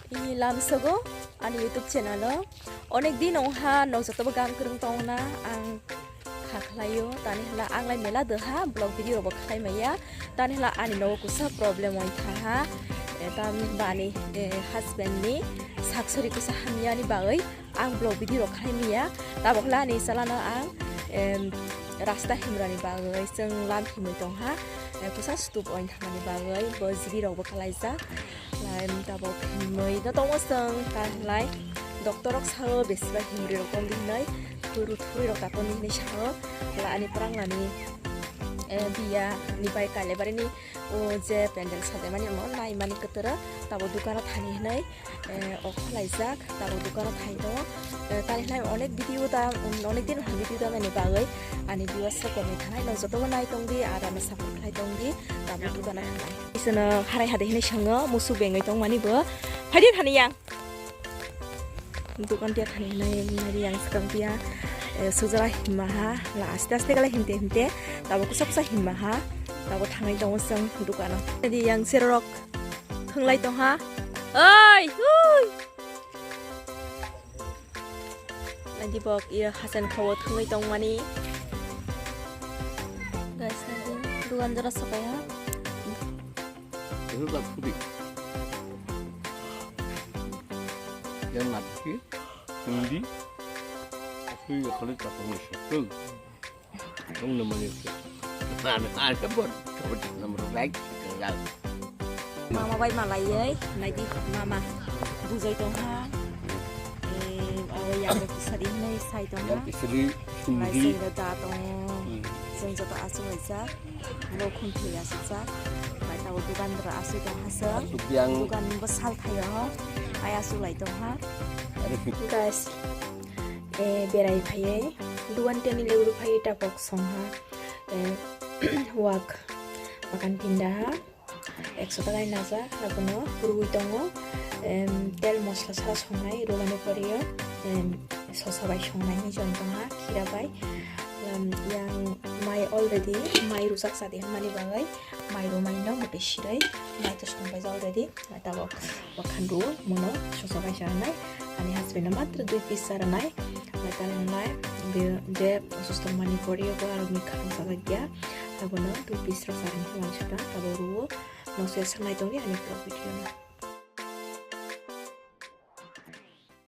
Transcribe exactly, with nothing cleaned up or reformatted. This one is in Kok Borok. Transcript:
Ini lamsogo ani YouTube channel o onek din ongha nok jotobo gam kwrwng tongna ang kha khlaio, tani hwla ang lai mela doha vlog video rokbo khlai maya, tani hwla ani nogo kusa problem oi thaha, eh, tamni bani, eh, husband ni saksori kusa hamyani bagwi ang vlog video rok khlai maya, tabok hwla ani chalano ang, em, rasta himrani bagwi chwng lam himwi tongha, eh, kusa stup oi thangmani bagwi bo jiri rokbo khlaijak. Lai tabok himwi no tongo chwng, ta hinlai doctor rok sao besiba himri rok tong di hinwi, thuru thuri rok ta tong di hinwi sao. Lai ani pranglani, eh, biya ni bai Kailaibari ni o je pendel sajaimani omo naimani kwtwrw tabok dukano thani hinwi, eh, o khwlaijak, tabok dukano thani tongo. Eh, tani hinlai onek video ta, um, onek din video ta nani bagwi ani viewers rok komwi thanai, no jotobo nai tong di, ar ano support khlai tong di, tabok dukano thanai. Isano harai hade hinwi swngo, musu bengwi tongmani bo. Phaidi thani yang. Dukan tia thani hinai, hinai yang swkang tia, eh, sujara himma ha, la aste aste kala himte himte, tabo kusa kusa himma ha, tabo thangai tongo chwng dukano. Jadi yang serok thwnglai tong ha. Oi, hui. Nadi bok iya hasan khawo thwngwi tongmani. Guys, nadi dugan jora sokai ha. Ini tak putih. Yang mati, hindi. Aku ya kalau tak pernah satu. Dong namanya. Ada ada buat. Kamu nomor like. Mama bai malaiye, naidi mama bujai tongha. Eh, awo yang kisari hinai sai tongha. Yang kisari lai hindi. Sai da da tong. Hmm. Seng joto asu laisa. Bo khum thwi asukjak. Bai tabo dukan dra asui tongha se. Asuk yang. Dukan bo sal thaio. Ai asuk lai tongha. Ada sih. Guys, eh, berai phaiye. Duan teni leguru phaiye tapok songha. Eh, wak makan pinda ha. Ekso taka ni naja, abono rwi tongo. Em, tel mosla sa songnai, rwmani poriyo, em, sosa bai songnai hinwi chong tongha, khira bai. Em, yang mai already, mai rwjak sa di hwnmani bagwi, mai rwmani no mwtwi sirwi, mai to songbaijak already. Tabok wakhan rwo, mono sosa bai sa rwnai. Ani husband no matro dui piece sa rwnai. Bai ta rwnai, be-, je osusto mani poriyo bo aro mikha rok sajak ya. Abono dui piece rok sa rwnai hwnmani saka, tabok rwo. Nokse sanai tongdi ani vlog video no.